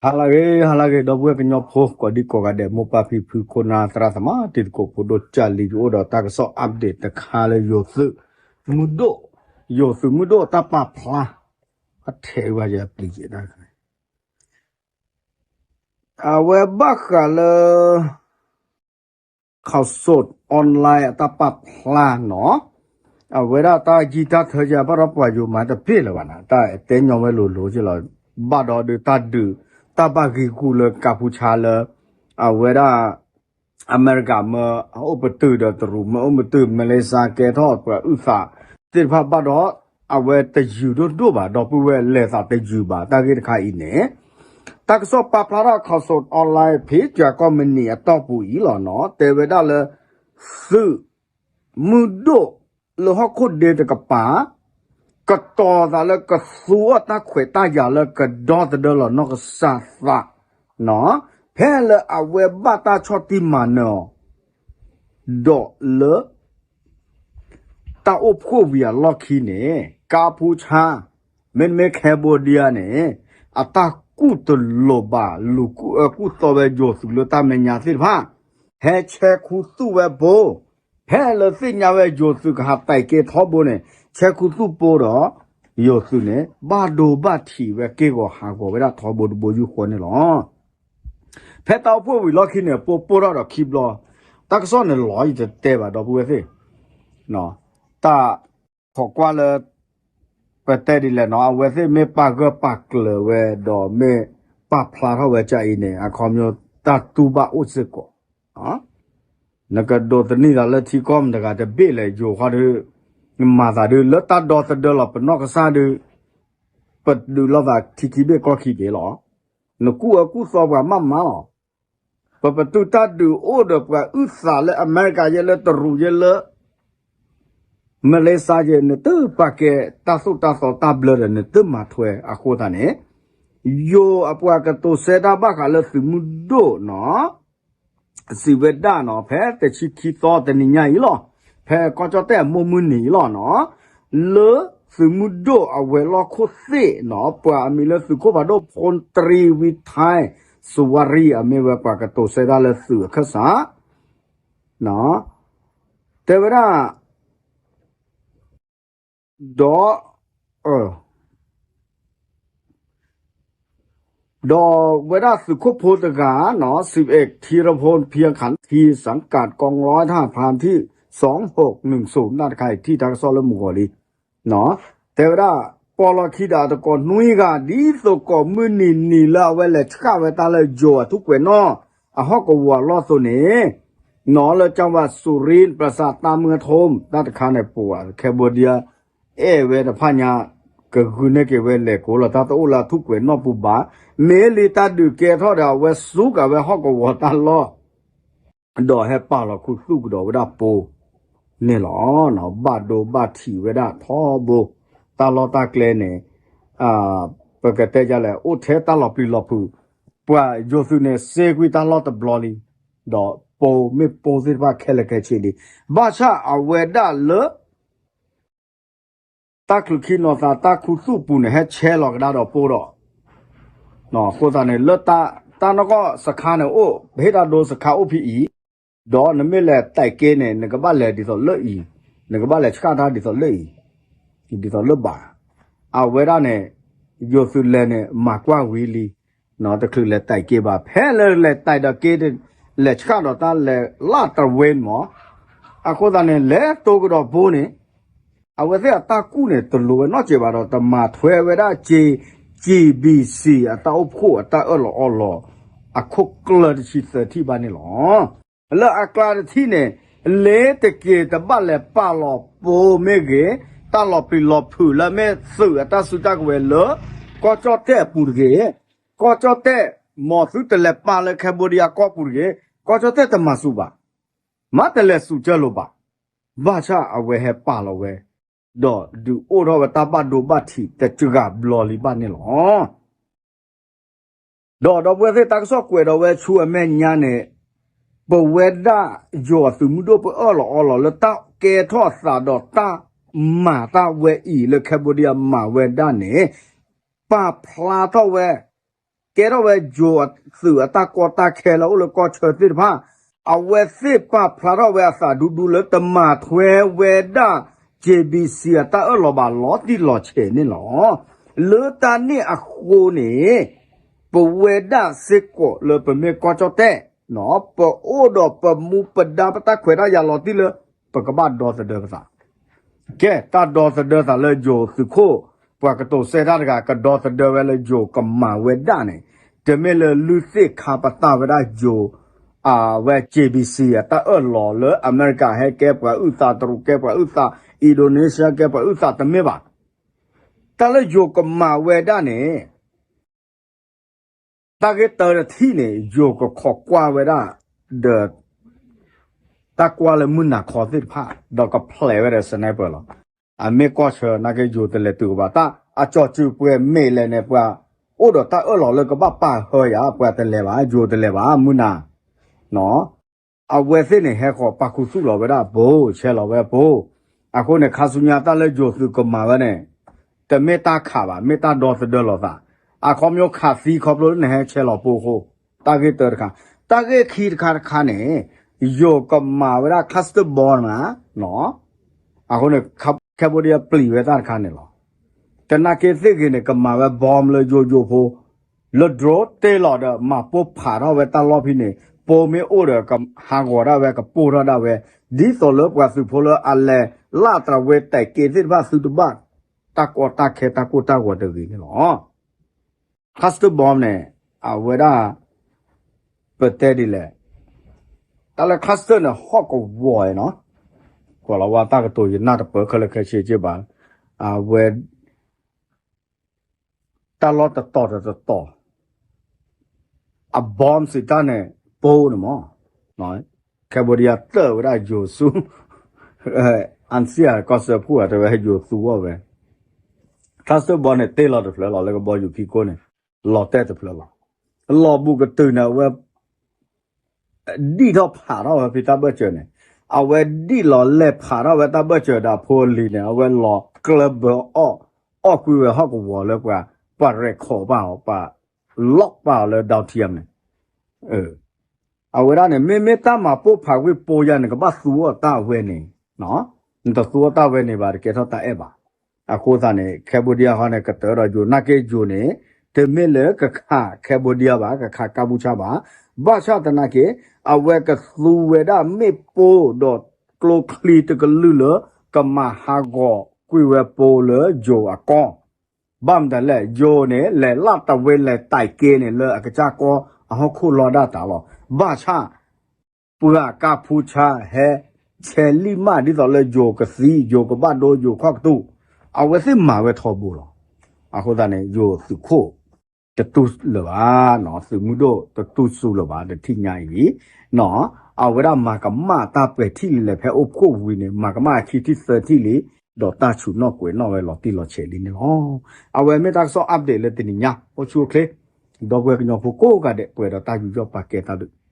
ဟါလၢအဂ့ၤ ဟါလၢအဂ့ၤ ဒီပုၢ်ဝဲၢ်ကညီဖိ ကိးဒံကိးဂၤဒဲး မိၢ်ပၢ်ဖံဖု ခိၣ်နၢ်သရၣ်သမါ တံၤသကိးဖိဒိၣ်ကၢ်လံ ယအိၣ်ဒီးတၢ်ကစီၣ် update တခါလၢယိၤသုးမုၢ်ဒိၣ်, ယိၤသုးမုၢ်ဒိၣ်တၢ်ပာ်ဖျါ အထဲဝဲယပျံၤက့ၤတၢ် အဝဲဘၣ်ဃးလၢ ข่าวสดออนไลน์ အတၢ်ပာ်ဖျါနီၤ, အဝဲဒၣ်တၢ်ယံာ်တၢ်ထၢယၤ ဘၣ်ဒီးပှၤယိၤမၤတပ့ၢ်လၢၤဘၣ်နီၤ, တၢ်တဲညီဝဲလိၤလိၤက့လီၤ, ဘၣ်ဒီးဒုးတၢ်ဒုး တၢ်ဘၣ်ဂ့ၤဂူာ်လၢကါပူၤဆါလၢ အဝဲဒၣ် အမဲရကၤမၢအိၣ်ပတုာ်ဒီးတရူးမၢအိၣ်ပတုာ် မလ့ၡါကဲထီၣ်ပှၤအုၣ်သး သ့ၣ်တဖၣ်ဘၣ်ဒီး အဝဲတယုၢ်ဒိၣ်ဒိၣ်ဘၣ် ဒီပုၢ်ဝဲၢ်လဲၤသးတယုၢ်ဘၣ် တၢ်ဂ့ၢ်တခါအံၤန့ၣ် တၢ်ကစီၣ်ပာ်ဖျါထီၣ် ข่าวสดออนไลน์ ဖဲကၠၤကီၢ်မနံၤအတီၢ်ပူၤအံၤလီၤနီၤ, တဲဝဲဒၣ်လၢ သုးမုၢ်ဒိၣ်လၢဟီၣ်ခိၣ်ဒ့တကပၤ ကတီၤသးလၢကသူအီၣ်တၢ်ခွဲးတၢ်ယာ်လၢကဒီသဒၢလီၤနီၢ်ကစၢ်သးနီၤ, ဖဲလၢအဝဲဘၣ်တၢ်ဆီၣ်တံၢ်မၤနၢၤအီၤ ဒီးလၢ တၢ်အိၣ်ဖှိၣ်ဝံၤအလီၢ်ခံန့ၣ် ကါဖူဆါ မ့တမ့ၢ် Cambodia န့ၣ် အတၢ်ကူၣ်တလိၤဘၣ် လူၤကူၣ်အၢကူၣ်သီဝဲယိၤသုးလၢတၢ်မဲာ်ညါသ့ၣ်တဖၣ် ဟဲဆဲခူသူၣ်ဝဲဘိ, ဖဲလၢသ့ၣ်ညါဝဲယိၤသုးကဟးတဲာ်က့ၤထီဘိန့ၣ် ဆဲခူသူၣ်ဘိဒီး ယိၤသုးန့ၣ် ဘၣ်ဒိဘၣ်ထံးဝဲက့ၢ်ဂီၤဟးဂီၤဝဲဒၣ်ထီဘိတဘိယူၢ်ဃီန့ၣ်လီၤ. ဖဲတၢ်အိၣ်ဖှိၣ်ဝံၤလီၢ်ခံန့ၣ် ပိပိၢ်ထီၣ်ဒီးခံဘျီ, တၢ်ကစီၣ်န့ၣ်လီၤယတတဲဘၣ်ဒီပုၢ်ဝဲၢ်သ့ၣ်, တၢ်ခိးကွၢ်လၢ ပတဲဒ်လဲၣ်နီၤ အဝဲသ့ၣ်မ့ၢ်ပာ်ဂၢၢ်ပာ်ကျၢၤဝဲ ဒီးမ့ၢ်ပာ်ဖျါထီၣ်ဝဲကအံၤန့ၣ် အခီပညီတၢ်တူၢ်ဘၣ်အိၣ်စ့ၢ်ကီး, နကဒိးသန့ၤသးလၢထံကီၢ်မတဂၤတဘ့ၣ်လဲၣ် ယိၤဃီဒီး မၤသးဒုး လၢတၢ်ဒီသဒၢလီၤပနီၢ်ကစၢ်ဒုး ပဒုးလိာ်သးထံခံဘ့ၣ်ကီၢ်ခံဘ့ၣ်လီၤ. နကူၣ်အၢကူၣ်သီပှၤမးမးလီၤ. ပပတုာ်တၢ်ဒုးအိၣ်ဒီးပှၤအုၣ်သးလၢအမဲရကၤယဲလၢတရူးယဲလၢ မလ့ၡါယဲ နတပာ်ကဲတၢ်သိၣ်တၢ်သီတၢ်ဘျၢဒီး နတမၤထွဲအဃိသတးန့ၣ် ယိၤအပှၤကတိၤဆၢတၢ်ဘၣ်ဃးလၢသုးမုၢ်ဒိၣ်နီၤ စံးဝဲဒၣ်နီၤ ဖဲတဆံခံသီတနံၤညါအံၤလီၤ. ဖဲကီၢ်ကၠီၣ်တဲၣ်အမိၢ်မုၢ်နံၤအံၤလီၤနီၤ လၢသုးမုၢ်ဒိၣ်အဝဲၤလီၢ်ခိၣ်သ့ၣ်နီၤ ပှၤအမံၤလၢသုးခိၣ်ဖးဒိၣ် ဖူၣ်တရံဝံထါ စဝါရံ အမ့ၢ်ဝဲပှၤကတိၤဆၢတၢ်လၢသုးအခၢၣ်စး တဲဝဲဒၣ် ဒီး ဒီးဝဲဒၣ်သုးခိၣ်ဖိတဂၤနီၤ สิบเอก ธีรพล เพียงขันที สังกัดกองร้อยทหารพรานที่ สองหกหนึ่งศูนย์ တၢ်တခါအံၤ ထံၣ်တၢ်ကစီၣ်လၢမုၢ်ဂီၤလံ တဲဝဲဒၣ် ပိာ်လီၤခံဒီးအတကိးနွံဂၤ ဒ်သိးကိးမုၢ်နံၤနံၤလၢအဝဲလဲၤဆှၣ်ဝဲတၢ်လၢယိၤအထူၣ်ကွဲးနီၣ် အဟီၣ်ကဝီၤအလီၢ်အသိးန့ၣ် နီၤလၢကၠီဝါ စူရ့ ပရၢစး တၢ်မၢထိ တၢ်တခါန့ၣ် ပဝဲ Cambodia အဲၣ်ဝဲတဖၣ်ညါ ကဂုာ်န့ၢ်က့ၤဝဲလဲၤကိးလီၤ တၢ်တအိၣ်လၢအထူၣ်ကွဲးနီၣ်ပူၤဘၣ်, မ့ၢ်လံတၢ်ဒုးကဲထီၣ်ဒီး အဝဲစူးကးဝဲဟီၣ်ကဝီၤတၢ်လီၢ် ဒီးဟဲပာ်လီၤခူသူၣ်ကဒီးဝဲဒၣ်ပိာ်န့ၣ်လီၤ. ဘၣ်ဒိဘၣ်ထံးဝဲဒၣ်ထီဘိ တၢ်လီၢ်တၢ်ကျဲန့ၣ် ပကတဲဒ်လဲၣ် အိၣ်ထဲတၢ်လီၤပျံၤလီၤဖုး, ပှၤယိၤသုးန့ၣ် စ့ကွံာ်တၢ်လီၢ်တဘျီလံ, ဒီးပိာ်မ့ၢ်ပိာ်သ့ၣ်တဖၣ်ခဲလၢာ်ခဲဆ့လံ, ဘၣ်ဆၣ်အဝဲဒၣ်လၢ တၢ်ချုးခံနီၤသး တၢ်ခူသူၣ်ပူၤန့ၣ် ဟဲဆဲးလီၤကဒါဒီးပိာ်ဒီး အဃိသတးန့ၣ် လၢတၢ်နီၢ်ကီၢ်စခါန့ၣ်အိၣ် ပဟ့ၣ်တၢ်ဒိစခါအိၣ်ဖဲအံၤ, ဒီးနမ့ၢ်လဲၤတဲာ်က့ၤန့ၣ် နကဘၣ်လဲၤဒ်သိးလၢအံၤ, နကဘၣ်လဲၤဆှၣ်တၢ်ဒ်သိးလၢအံၤ, ဒ်သိးလၢဘၣ်. အဝဲဒၣ်န့ၣ် ယိၤသုးလဲၤန့ၣ် မၤကွၢ်ဝံၤလံ, တချုးလဲၤတဲာ်က့ၤဘၣ်, ဖဲလၢလဲၤတဲာ်ဒီးက့ၤ လဲၤဆှၣ်ဒီးတၢ်လဲၤလၢတဝ့မး, အဃိသတးန့ၣ် လဲၤတိၤကဒီးပိာ်န့ၣ် အဝဲသ့ၣ်အတၢ်ကူၣ်န့ၣ် တလိၤဝဲနီတစဲးဘၣ်ဒီး တမၤထွဲဝဲဒၣ်က့ၤ ကၠံၣ်ဘံၣ်စံၣ် အတၢ်အိၣ်ဖှိၣ်အတၢ်အၢၣ်လီၤအီလီၤ အခိၣ်ကျၢၢ်တဆံသၢထံၣ်ဘၣ်န့ၣ်လီၤ. လၢအကျါတထံၣ်န့ၣ် လ့ၤတက့ၤတဘၣ်လဲၤပာ်လီၤပိာ်မ့ၢ်ဂ့ၤ, တၢ်လီၤပျံၤလီၤဖုးလၢမ့ၢ်သုးအတၢ်စုတၢ်ကဝဲၤလၢ ကီၢ်ကၠီၣ်တဲၣ်အပူၤတဂ့ၤ, ကီၢ်ကၠီၣ်တဲၣ် မ်သုတလဲၤပာ်လၢ Cambodia ကီၢ်ပူၤတဂ့ၤ, ကီၢ်ကၠီၣ်တဲၣ်တမၤစူၤဘၣ် မ့ၢ်တလဲၤစူၤကၢလိာ်ဘၣ်. ဘၣ်ဆၣ်အဝဲဟဲပာ်လီၤဝဲ, ဒီးဒုးအိၣ်ထီၣ်ဝဲတၢ်ဘၣ်ဒိဘၣ်ထံးတစှၤဘျီလံဘၣ်န့ၣ်လီၤ. ဒီးဒီပုၢ်ဝဲၢ်သ့ၣ် တၢ်ကစီၣ်ကွဲးဒီးဝဲဆူအမဲာ်ညါန့ၣ်, ပဝဲဒၣ်ယိၤအသုးမုၢ်ဒိၣ် ပအၢၣ်လီၤအီလီၤလၢတၢ်ကဲထီၣ်အသးဒီးတၢ်မၤတၢ်ဝဲအံၤလၢ Cambodia မၤဝဲဒၣ်န့ၣ်, ပာ်ဖျါထီၣ်ဝဲ ကဲထီၣ်ဝဲယိၤသုးအတၢ်ကီတၢ်ခဲလၢအိၣ်လၢကီၢ်ဆၢသ့ၣ်တဖၣ်, အဝဲသ့ၣ်ပာ်ဖျါထီၣ်ဝဲအသးဒူဒူလၢတမၤထွဲဝဲဒၣ် J B C အတၢ်အၢၣ်လီၤဘၣ်လီၤတံၢ်လီၤဆဲးန့ၣ်လီၤ. လၢတၢ်န့ၣ်အဃိန့ၣ် ပဝဲဒၣ်စ့ၢ်ကီးလၢပမ့ၢ်ကီၢ်ကၠီၣ်တဲၣ် ပအိၣ်ဒီးပမူပဒါပတၢ်ခွဲးတၢ်ယာ်လီၤတံၢ်လၢ ပကဘၣ်ဒီသဒၢပသး ကဲ တၢ်ဒီသဒၢသးလၢယိၤသုးခိၣ် ပှၤကတိၤစဲတၢ်တဂၤ ကဒီသဒၢဝဲလၢယိၤကမၤဝဲဒၣ်န့ၣ် တမ့ၢ်လၢလုၢ်သ့ၣ်ခါပတာ်ဝဲဒၣ်ယိၤ အဝဲ J B C အတၢ်အၢၣ်လီၤလၢအမဲရကၤဟဲကဲပှၤအုၣ်သး တရူးကဲပှၤအုၣ်သး Indonesia ကဲပှၤအုၣ်သး တမ့ၢ်ဘၣ်. တၢ်လၢယိၤကမၤဝဲဒၣ်န့ၣ် တၢ်ဂ့ၢ်တၢတထံၣ်န့ၣ် ယိၤကခိးကွၢ်ဝဲဒၣ် ဒီး တၢ်ကွၢ်လၢမုၢ်နၤခီသ့ၣ်တဖၣ် ဒီးကဖျဲးဝဲဒီး sniper လီၤ. အမ့ၢ်ကီၢ်ဆၢနာ်က့ယိၤတလဲၤတုၤကဘၣ် တၢ်အကၠီၤစုၤပှဲၤမ့ၢ်လဲၣ်န့ၣ် ပှၤအိၣ်ဒီးတၢ်အၢၣ်လီၤလၢကဘၣ်ပာ်ဟၢယၤ ပှၤတလဲၤဘၣ် ယိၤတလဲၤဘၣ် မုၢ်နၤ အဝဲသ့ၣ်န့ၣ် ဟဲဃီၤပာ်ခူသူၣ်လီၤဝဲဒၣ်ပိၤ ဆဲးလီၤဝဲပိၤ, အဃိန့ၣ် ခါဆူညါတၢ်လၢယိၤသုးကမၤဝဲန့ၣ် တမ့ၢ်တၢ်ခးဘၣ် မ့ၢ်တၢ်ဒီသဒၢလိာ်သး, အခီပညီခးသံခီဖျိလၢနဟဲဆဲးလီၤပိၤအဃိ, တၢ်ဂ့ၢ်တၢတခါ, တၢ်ဂ့ၢ်ခံတခါတခါန့ၣ် ယိၤကမၤဝဲဒၣ် cluster bomb မး, အဃိန့ၣ် Cambodia ပျံၤဝဲတၢ်တခါန့ၣ်လီၤ. တနာ်က့သ့ၣ်ဂ့ၤန့ၣ် ကမၤဝဲ bomb လၢယိယိဖိ လၢ drone တ့ၢ်လီၤဒီး မၤပိၢ်ဖးထီၣ်ဝဲတၢ်လီၢ်ဖဲန့ၣ် ပိၤမ့ၢ်အိၣ်ဒီး ကဟးဂီၤဒၣ်ဝဲ ကပိၢ်ထီၣ်ဒၣ်ဝဲ, ဒ်သိးလၢပှၤသုးဖိလၢအလဲၤလၢတရဝဲတဲာ်က့သ့ၣ်တဖၣ်သုတဘၣ် တၢ်ကီတၢ်ခဲတၢ်ကိၢ်တၢ်ဂီၤတဂ့ၤန့ၣ်လီၤ. Cluster bomb န့ၣ် အဝဲဒၣ် ပတဲဒ်လဲၣ်, တၢ်လၢ cluster န့ၣ် ဟီၣ်ကဝီၤနီၤ, ကွၢ်လီၤဝဲတၢ်ကတိၤယနၢ်တပၢၢ်ခဲလၢာ်ခဲဆ့က့ဘၣ်, အဝဲ တၢ်လီၢ်တတီၤတတီၤ အ bomb စံးတၢ်န့ၣ် ပိၤန့ၣ်မး, Cambodia တၢၢ်ဝဲဒၣ်ယိၤဆူ အစံၣ် ကီၢ်စၢဖှိၣ် တဲဝဲယိၤသူအီၤဝဲ, cluster bomb န့ၣ် တ့ၢ်လီၤတဖျၢၣ်လီၤ လၢကဘီယူၤဖံးခိၣ်န့ၣ်, လီၤတဲာ်တဖျၢၣ်လီၤ, လီၤဘူးကတုၤန့ၣ် အဝဲ ဒံၣ်ထီၣ်ဖးထီၣ်ဝဲဖဲတၢ်ဘၢၣ်စၢၤန့ၣ်, အဝဲဒံၣ်လီၤလဲၤဖးထီၣ်ဝဲတၢ်ဘၢၣ်စၢၤဒီးအဖိအလံၤန့ၣ် အဝဲလီၤကျၢၢ်ဘၢအီၣ်, အီၣ်ကွံာ်ဝဲဟီၣ်ကဝီၤလၢပှၤ, ပှၤ record ဘၣ်အီၤ ပှၤ lock ဘၣ်အီၤလၢ Down Thiam န့ၣ် အဝဲဒၣ်န့ၣ် မ့မ့ၢ်တၢ်မၤပိၢ်ဖးဝံၤပိၤယၤန့ၣ် ကဘၣ်သူအီၤတၢ်အဝဲန့ၣ်, နတသူအီၤတၢ်ဝဲန့ၣ်ဘၣ် တကဲထီၣ်တၢ်အဲၣ်ဘၣ်. အဃိသတးန့ၣ် Cambodia ဟီန့ၣ် ကတၢၢ်ဒီးယိၤ နာ်က့ယိၤန့ၣ် တမ့ၢ်လၢကခး Cambodia ဘၣ် ကခးကၢ်ဘူၣ်ဆၣ်ဘၣ်, ဘၣ်ဆၣ်သနာ်က့ အဝဲကသူဝဲဒၣ်မ့ၣ်ပိၢ်ဒီးကျိချံတကလုာ်လၢ ကမၤဟးဂီၤကွံာ်ဝဲပိၤလၢယိၤအကီၢ် ဘၣ်မတၤလဲၣ် ယိၤန့ၣ် လဲၤလၢတဝဲလဲၤတဲာ်က့န့ၣ် လၢအကစၢ်ကီၢ်အဟီၣ်ခိၣ်လီၤဒၣ်တၢ်လီၤ. ဘၣ်ဆၣ် ပှၤကၢ်ဖူဆါဟဲဆဲးလံၣ်မး ဒ်သိးလၢယိၤကသံ ယိၤကဘၣ်ဒိ ယိၤခီၣ်ကတူၢ် အဝဲသ့ၣ်မၤဝဲထီဘိလီၤ. အဃိသတးန့ၣ် ယိၤသုးခိၣ် တတူၢ်လၢၤဘၣ်, သုးမုၢ်ဒိၣ်တတူၢ်စူၤလၢၤဘၣ် တထံၣ်ညါအံၤ အဝဲဒၣ်မၤကမၣ်တၢ်ပှဲၤထံၣ်လံလဲၣ် ဖဲအိၣ်ဖှိၣ်ဝံၤန့ၣ် မၤကမၣ်ခံထံၣ်သၢထံၣ်လံ, ဒီးတၢ်ဆူးနီၣ်ကွဲးနီၣ်ဝဲလီၤတံၢ်လီၤဆဲးလံန့ၣ်လီၤ. အဝဲမ့ၢ်တၢ်ကစီၣ် update လၢတနံၤညါ အိၣ်ဆူၣ်အိၣ်ချ့ ဒီပုၢ်ဝဲၢ်ကညီဖိကိးဂၤဒဲး ပှဲၤဒီးတၢ်ယူးယီၣ်ပာ်ကဲတၢ်ဒုး